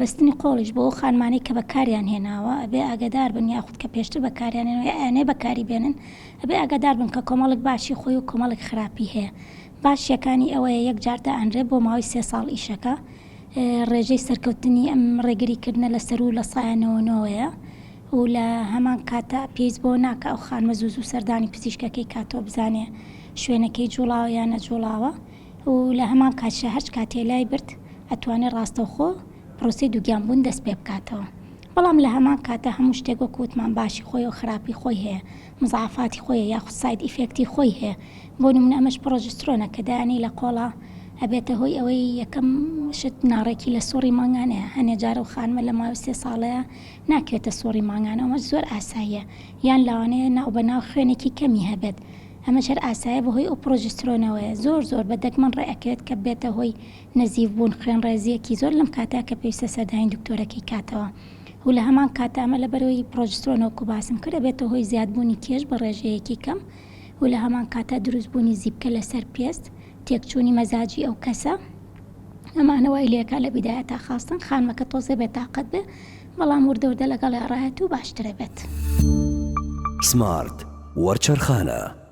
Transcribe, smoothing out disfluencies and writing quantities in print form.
بەستنی قۆڵیش بۆ ئەو خانمانەی کە بەکاریان هێناوە ئەبێ ئاگادار بن یاخود کە پێشتر بەکاریان هێناوە یا ئەیانەوێ بەکاری بێنن ئەبێ ئاگادار بن کە کۆمەڵێک باشی خۆی و کۆمەڵێک خراپی هەیە باشیەکانی ئەوەیە یەک جار دائەنرێ بۆ ماوەی سێ ساڵ ئیشەکە ڕێژەی سەرکەوتنی ئەم ڕێگری کردنە لە سەروو لە سایە نەوەنۆوەیە و لە هەمان کاتا پێویست بەوە ناکا ئەو خانمە زوو زوو سەردانی پزیشکەکەی کاتەوە بزانێ شوێنەکەی جوڵاوە یا نەجوڵاوە و لە هەمان کاتیشا هەرچ کاتێ لای برد ئەتوانێ ڕاستەوخۆ پرۆسەی دووگیان بوون دەست پێ بکاتەوە بەڵام لە هەمان کاتا هەموو شتێک وەکو وتمان باشی خۆی و خراپی خۆی هەیە مزاعەفاتی خۆی هەیە یاخود side effect ی خۆی هەیە بۆ نمونە ئەمەش پڕۆجسترۆنە کە دایانی لە قۆڵا ئەبێتە هۆی ئەوەی یەکەم شت ناڕێکی لە سوڕی مانگانەیە هەنێ جار ئەو خانمە لە ماوەی سێ ساڵەیە ناکەوێتە سوڕی مانگانە ئەمەش زۆر ئاساییە یان لەوانەیە ناو بە ناو خوێنێکی کەمی هەبێت ئەمەش هەر ئاسایە بەهۆی ئەو پڕۆجسترۆنەوەیە زۆر زۆر بە دەگمەن ڕێئەکەوێت کە ببێتە هۆی نەزیف بوون خوێنڕێزییەکی زۆر لەم کاتە کە پێویستە سەردانی دکتۆرەکەی کاتەوە و لە هەمان کاتە ئەمە لەبەرئەوەی پڕۆجسترۆن وەکو باسم کرد ئەبێتە هۆی زیادبوونی کێش بە ڕێژەیەکی کەم و لە هەمان کاتا دروستبوونی زیپکە لەسەر پێست تێکچوونی مەزاجی ئەو کەسە ئەمانە وای لێکا لە بیدایەتا خاستن خانمەکە تۆزێ بێتاقەت بێ بەڵام وردە وردە لەگەڵیا ڕایەت و باشترەبێت. سمارت وەرچەرخانە.